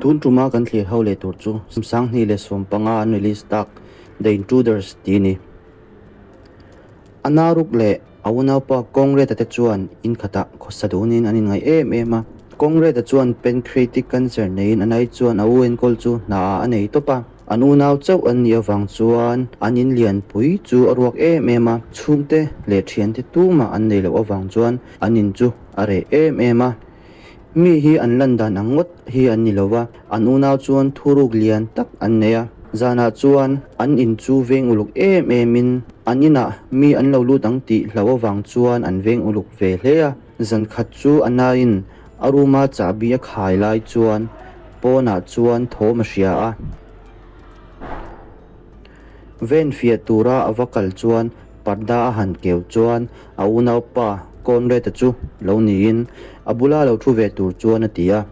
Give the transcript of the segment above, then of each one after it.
Tun tuma kan thlir ho leh tur chu 2015 an release tak The Intruders tih a ni. Anna Ruk leh a unaupa Conrad-a te chuan in khatah khawsa dunin an inngaih em em a. Conrad-a chuan pancreatic cancer neiin Anna-i chuan a u enkawl chu hna ah a nei tawp a. An unau chauh an nih avang chuan an in lianpui chu a ruak em em a, chhungte leh thiante tumah an nei loh avang chuan an in chu a reh em em a. Mi hi an lan dan ang ngawt hi an ni lo va, an unau chuan thuruk lian tak an nei a. Zanah chuan an in chu veng uluk em em in an inah mi an lo lut ang tih hlauh avang chuan an veng uluk ve hle a. Zan khat chu a naiin a room a chahbi a khai lai chuan pawnah chuan thawm a hria a. Ven fiah tura a va kal chuan parda a han keu chuan a unaupa Conrad-a chu lo niin a bula lo thu ve tur chuan a ti a.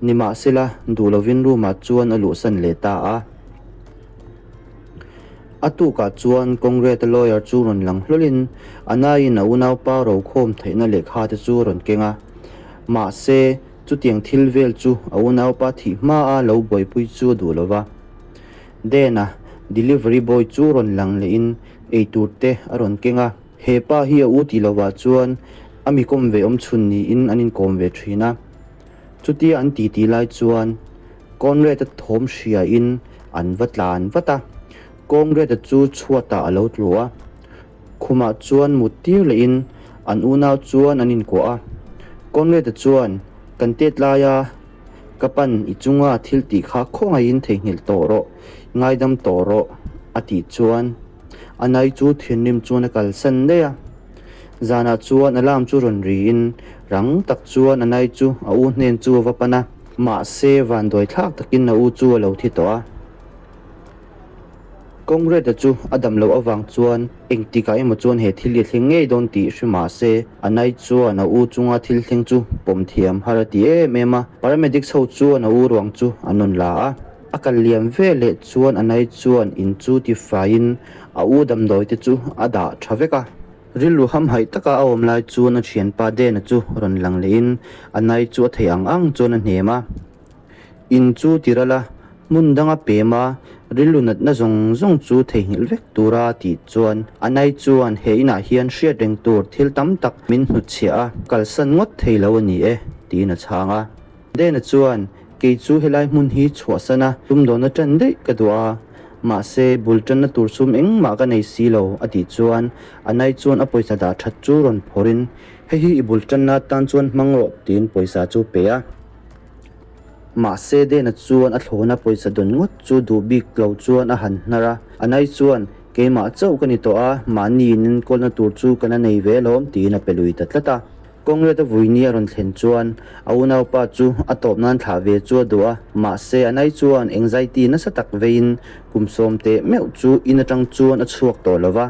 Nimahsela, duh lovin room-ah chuan a luhsan leh ta a. A tukah chuan Conrad-a lawyer chu rawn lang hlawlin a naiin a unaupa rokhawm theihna lehkha te chu a rawn keng a. Mahse, chutiang thil vel chu a unaupa thih hmaa lo buaipui chu a duh lo va. Dan-a delivery boy chu rawn lang lehin eitur te a rawn keng a. He pa hi a u tih lovah chuan a mi kawm ve awm chhun niin an inkawm ve thin a. Chutia an titi lai chuan Conrad-a thawm hriain an va tlan vat a, Conrad-a chu chhuatah a lo tlu a. Khumah chuan mut tir lehin an unau chuan an inkuah a. Conrad-a chuan, Kan tet laia ka pan i chunga thil tih kha khawngaihin theihnghilh tawh rawh, ngaidam tawh rawh, a tih chuan a nai chu thinrim chuan a kalsan daih a. Zanah chuan alarm chu rawn riin rang tak chuan a nai chu a u hnen chu a va pan a, mahse vanduai thlak takin a u chu a lo thi tawh a. Conrad-a chu a dam loh avang chuan engtikah emaw chuan he thil hi a thleng ngei dawn tih hre mahse a nai chuan a u chunga thil thleng chu pawm thiam har a ti em em a. Paramedics ho chuan a u ruang chu an rawn la a, a kal liam ve leh chuan a nai chuan in chu tifaiin a u damdawi te chu a dah tha vek a. Rilru hamhaih taka a awm lai chuan a thianpa Dena chu rawn lang lehin a nai chu a theih ang ang chuan a hnem a. In chu ti ral a, hmun danga pem a, rilru natna zawng zawng chu theihnghilh vek tura a tih chuan a nai chuan he inah hian hriat reng tur thil tam tak min hnutchhiah a, kalsan ngawt thei lo a ni e, tiin a chhang a. Dena chuan, Kei chu helai hmun hi chhuahsan a, tumdawhna ṭan daih ka duh a, mahse bul ṭanna tur sum engmah ka nei si lo, a tih chuan Anai chuan a pawisa dah ṭhat chu rawn phawrhin, Hei hi i bul ṭanna atan chuan hmang rawh, tiin pawisa chu pe a. Mahse Dena chuan a thlawna pawisa dawn ngawt chu duh bik lo chuan a han hnar a, Anai chuan, Keimah chauh ka ni tawh a, mahni in enkawlna tur chu ka la nei ve alawm, tiin a pe lui ta tlat a. Conrad-a vuini a rawn thlen chuan a unaupa chu a tawp nan thlah ve chu a duh a, mahse a nai chuan anxiety nasa tak veiin kum sawm teh meuh chu in atang chuan a chhuak tawh lo va.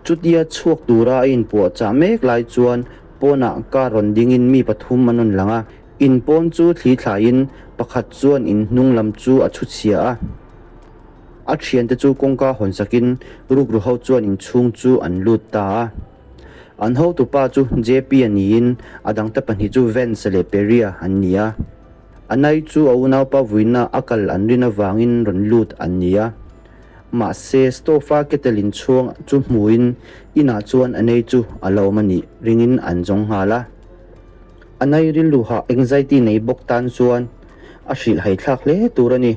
Chutia chhuak tura a inpuahchah mek lai chuan pawnah car rawn dingin mi pathum an rawn lang a, in pawn chu thli thlaiin pakhat chuan in hnung lam chu a chhu chhia a. A thiante chu kawngka hawn sakin rukru ho chuan inchhung chu an lut ta a. An hotupa chu JP a niin a dangte pahnih chu Vance leh Perry-a an ni a. Anai chu a unaupa vuina a kal an rin avangin rawn lut an ni a. Mahse, stove-a kettle inchhuang chu hmuin inah chuan Anai chu a la awm a nih ringin an zawng nghal a. Anai rilruha anxiety nei bawk tan chuan a hrilhhaithlak hle tur a ni.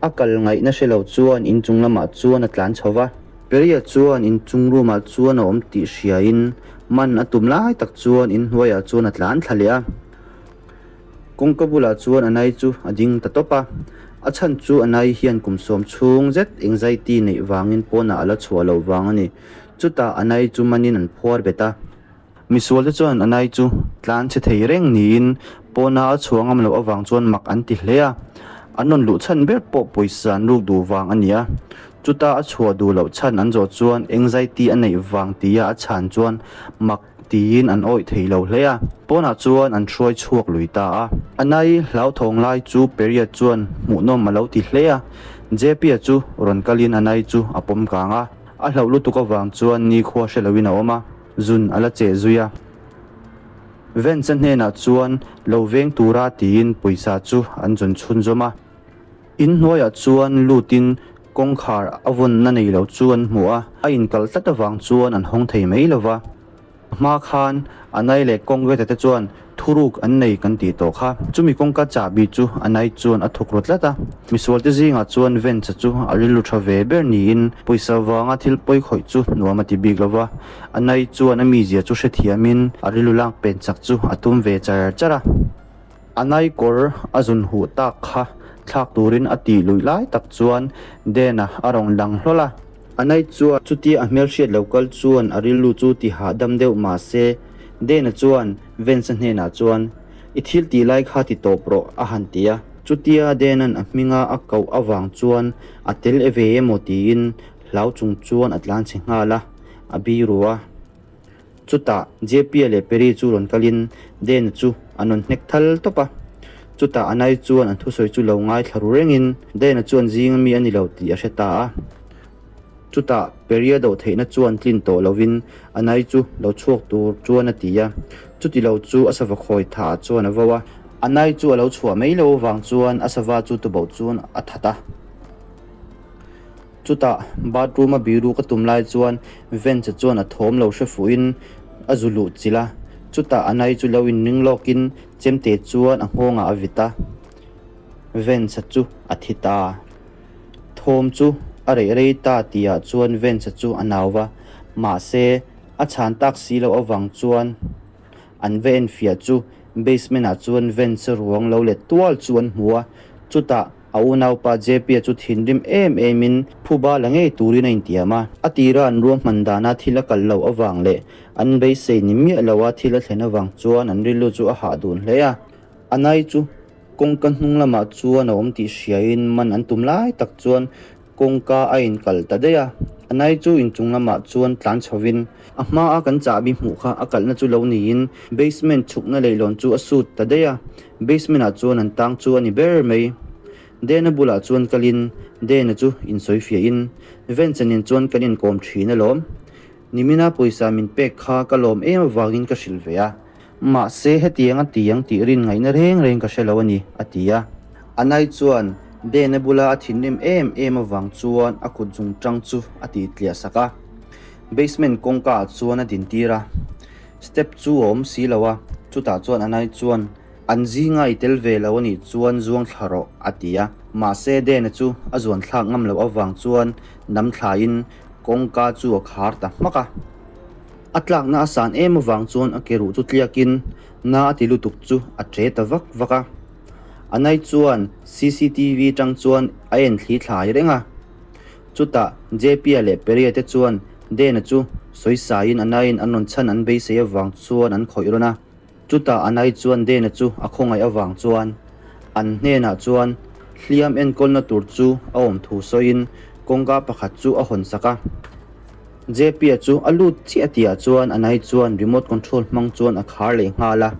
A kal ngaihna hre lo chuan inchung lamah chuan a tlan chho va. Peria chuan inchung room ah chuan a awm tih hriain man a tum lai tak chuan inhnuaiah chuan a tlan thla leh a. Kawngka bulah chuan Anai chu a ding ta tawp a. A chhan chu Anai hian kum sawm chhung zet anxiety neih vangin pawnah a la chhuah loh vang a ni. Chutah Anai chu manin an phuar bet a. Misualte chuan Anai chu tlan chhe thei reng niin pawna a chhuah ngam loh avang chuan mak an ti hle a, an rawn luh chhan ber pawh pawisa an ruk duh vang a ni a. Chuta a chhuah duh loh chhan an zawh chuan anxiety a neih vang tia a chhan chuan mak tiin an awih thei lo hle a, pawnah chuan an hruai chhuak lui ta a. Anai hlauthawng lai chu Peria chuan hmuhnawm a lo ti hle a, JP-a chu rawn kalin Anai chu a pawm kang a, a hlauh lutuk avang chuan nikhua hre loin a awm a. Zun a la cheh zui a. Vance-a hnenah chuan lo veng tura tiin pawisa chu an zawn chhunzawm a. In hnuaiah chuan lutin kawngkhar a vawnna nei lo chu an hmu a, a inkalh tlat avang chuan an hawng thei mai lo va. A hma khan Anai leh Congreta te chuan thuruk an nei kan tih tawh kha. Chumi kawngka chahbi chu Anai chuan a thawk ru tlat a. Misualte zingah chuan Vance-a chu a rilru tha ve ber niin pawisa vanga thil pawi khawih chu nuam a ti bik lo va. Anai chuan a mizia chu hrethiamin a rilru lak pen chak chu a tum ve char char a. Anai kawr a zun huh tak kha thlak turin a tih luih lai tak chuan Dan-a a rawn lang hlawl a. Anai chuan chutia a hmelhriat lo kal chuan a rilru chu ti hahdam deuh mah se, Dan-a chuan Vance-a hnenah chuan, I thil tih lai kha ti tawp rawh, a han ti a. Chutia Dan-a'n a hminga a koh avang chuan a tel e ve emaw tiin hlau chung chuan a tlan chhe nghal a, a biru a. Chutah JP-a leh Perry chu rawn kalin Dan-a chu an rawn hnek thal tawp a. Chutah Anai chuan an thusawi chu lo ngaithla ru rengin Dan-a chuan zinga mi a ni lo tih a hre ta a. Chutah Perry-a doh theihna chuan tlin tawh lovin Anai chu lo chhuak tur chuan a ti a. Chuti lo chu a sava khawi thaah chuan a vo a. Anai chu a lo chhuah mai lo avang chuan a sava chu tuboh chuan a that a. Chutah bathroom a biru ka tum lai chuan Vance chuan a thawm lo hre fuhin a zu luh chilh a, chutah a nai chu lo inring lawkin chemte chuan a nghawngah a vit a, Vance chu a thi ta. Thawm chu a reh rei ta tihah chuan Vance chu a nau va, mahse a chhan tak si loh avang chuan an va enfiah chu basement ah chuan Vance ruang lo let tual chu an hmu a, chutah A unaupa JP-a chu thinrim em emin phuba la ngei turin a intiam a. A tira an ruahman dana thil a kal loh avang leh an beisei ni miah loa thil a thlen avang chuan an rilru chu a hah dun hle a. A nai chu kawngka hnung lamah chuan a awm tih hriain man an tum lai tak chuan Kawngka a inkalh ta daih a, a nai chu inchung lamah chuan tlan chhovin a hmaa kan chahbi hmuh kha a kalhna chu lo niin basement chhukna leihlawn chu a sut ta daih a, basement ah chuan an tang chu a ni ber mai. Dena bulah chuan kalin Dena chu insawi fiahin Vance nen chuan kan inkawm thin alawm. Nimina pawisa min pek kha ka lawm em avangin ka hrilh ve a, mahse hetiang a ti ang tih rin ngaihna reng reng ka hre lo a ni, a ti a. Anai chuan Dena bula a thinrim em em avang chuan a kut zung tang chu a tih tliah sak a, basement kawngka ah chuan a din tir a, step chu a awm si lo a, chutah chuan Anai chuan An zinga i tel ve lo a nih chuan zuang thla rawh, a ti a. Mahse Dena chu a zuan thlak ngam loh avang chuan nam thlain kawngka chu a khar ta hmak a. A tlakna a san em avang chuan a ke ruh chu tliakin na a ti lutuk chu a che ta vak vak a. A nai chuan cctv tang chuan a en thli thlai reng a. Chutah JP-a leh Perry-a te chuan Dena chu sawisaiin a naiin an rawn chhan an beisei avang chuan an khawih rawn a. Chutah a nai chuan Dena chu a khawngaih avang chuan an hnenah chuan hliam enkawlna tur chu a awm thu sawiin kawngka pakhat chu a hawn sak a. JP-a chu a lut chiah tihah chuan a nai chuan remote control hmang chuan a khar leh nghal a.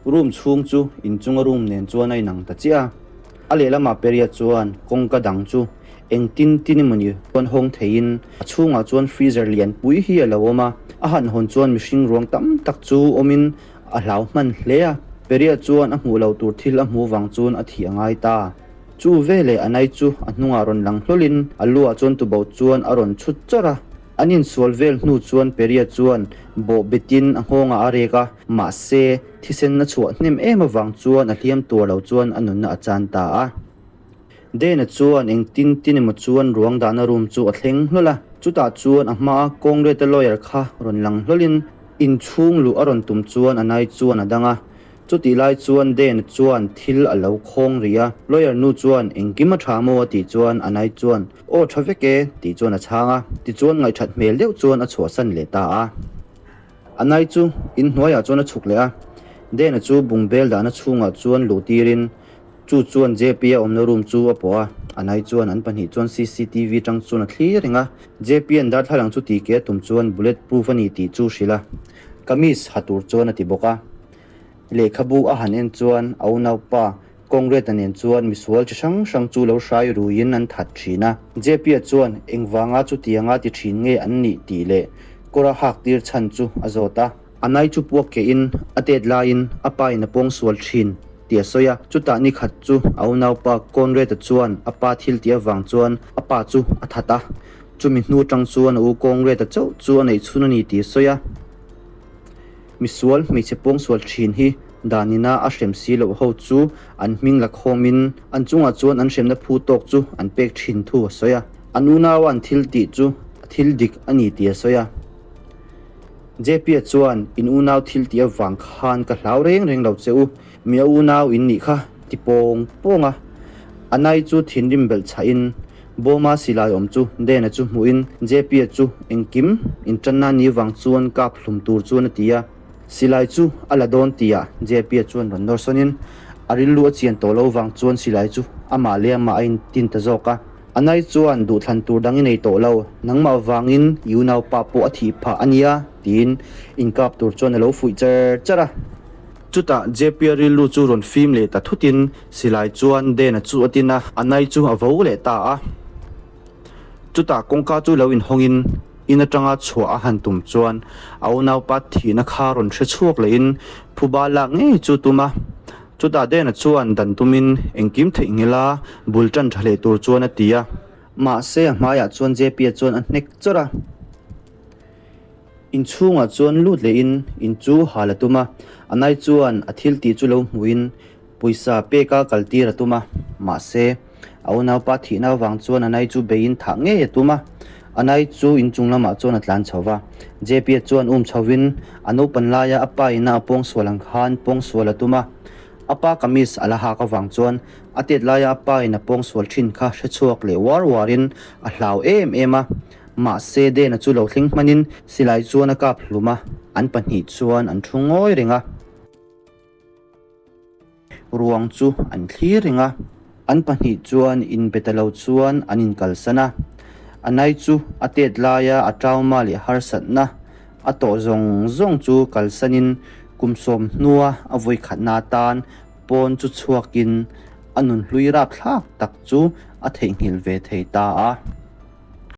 Room chhung chu inchunga room nen chuan a inang ta chiah a. A lehlamah Peria chuan kawngka dang chu engtin tin emawni chuan hawng theiin a chhungah chuan freezer lian pui hi a lo awm a, a han hawn chuan mihring ruang tam tak chu awmin a hlau hman hle a. Peria chuan a hmuh loh tur thil a hmuh vang chuan a thih a ngai ta. Chu veleh a nai chu a hnungah rawn lang hlawlin a luah chuan tuboh chuan a rawn chhut chawrh a. An insual vel hnu chuan Peria chuan bawh betin a nghawngah a rek a, mahse thisen a chhuah hnem em avang chuan a hliam tuar lo chuan a nunna a chan ta a. Dana chuan engtin tin emaw chuan ruang dahna room chu a thleng hlawl a, chutah chuan a hmaa Congreta lawyer kha rawn lang hlawlin inchhung luh a rawn tum chuan a nai chuan a dang a. Chutih lai chuan Dana chuan thil a lo khawng rih a, lawyer nu chuan engkim a tha maw a tih chuan a nai chuan aw tha vek e tih chuan a chhang a, tichuan ngaihthat hmel deuh chuan a chhuahsan leh ta a. A nai chu inhnuaiah chuan a chhuk leh a, Dana chu bungbel dahna chhungah chuan luh tirin Chu chuan JP-a awmna room chu a pawh a, a nai chuan an pahnih chuan cctv tang chuan a thlir reng a. JP-a'n darthlalang chu tih ke a tum chuan bullet proof a ni tih chu hrilh a, kamis ha tur chuan a ti bawk a. Lehkhabu a han en chuan a unaupa Congreta nen chuan misual chi hrang hrang chu lo hrai ruiin an that thin a. JP-a chuan engvanga chutianga ti thin nge an nih tih leh kawr a hak tir chhan chu a zawt a. Anai chu puak kehin a tet laiin a pa in a pawngsual thin tih a sawi a, chutah ni khat chu a unaupa Conrad-a chuan a pa thil tih avang chuan a pa chu a that a, chumi hnu atang chuan a u Conrad-a chauh chu a neih chhun a ni tih a sawi a. Misual hmeichhe pawngsual thin hi danina a hrem si loh ho chu an hming la khawmin an chungah chuan an hremna phu tawk chu an pek thin thu a sawi a. An unaua an thil tih chu thil dik a ni tih a sawi a. JP-a chuan, In unau thil tih avang khan ka hlau reng reng lo che u, mi a unau in nih kha ti pawng pawng a. Anai chu thinrim belh chhahin Bawma silai awm chu Dena chu hmuhin JP-a chu engkim intanna ni vang chuan kap hlum tur chuan a ti a. Silai chu a la dawn tihah JP-a chuan rawn nawr sawnin a rilru a chian tawh lo vang chuan silai chu amah leh amah a intin ta zawk a. Anai chuan duhthlan tur dang i nei tawh lo, nangmah vangin i unaupa pawh a thih phah a nia tiin inkap tur chuan a lo fuih char char a. Chutah JP-a rilru chu rawn fim leh ta thutin silai chuan Den-a chu a tin a, Anai chu a vo leh ta a. Chutah kawngka chu lo inhawngin in atanga chhuah a han tum chuan a unaupa thihna kha rawn hre chhuak lehin phuba lak ngei chu tum a. Chutah Den-a chuan dan tumin engkim theihnghilh a bul tan tha leh tur chuan a ti a. Mahse a hmaiah chuan JP-a chuan a hnek chawrh a. Inchhungah chuan lut lehin in chu hal a tum a, Anai chuan a thil tih chu lo hmuhin pawisa peka kal tir a tum a, mahse a unaupa thihna avang chuan Anai chu beiin thah ngei a tum a, Anai chu inchung lamah chuan a tlan chho va, JP-a chuan um chhovin a naupan laia a pa ina a pawngsual ang khan pawngsual a tum a, a pa kamis a la hak avang chuan a tet laia a pa in a pawngsual thin kha hrechhuak leh uar uarin a hlau em em a. Mahse Dena chu lo thleng hmanin silai chuan a kap hlum a, an pahnih chuan an thu ngawi reng a. Ruang chu an thlir reng a, an pahnih chuan inbe ta lo chuan an inkalsan a. Anai chu a tet laia a trauma leh harsatna a tawh zawng zawng chu kalsanin kum sawm hnua a vawikhatna atan pawn chu chhuakin a nunhlui rapthlak tak chu a theihnghilh ve thei ta a.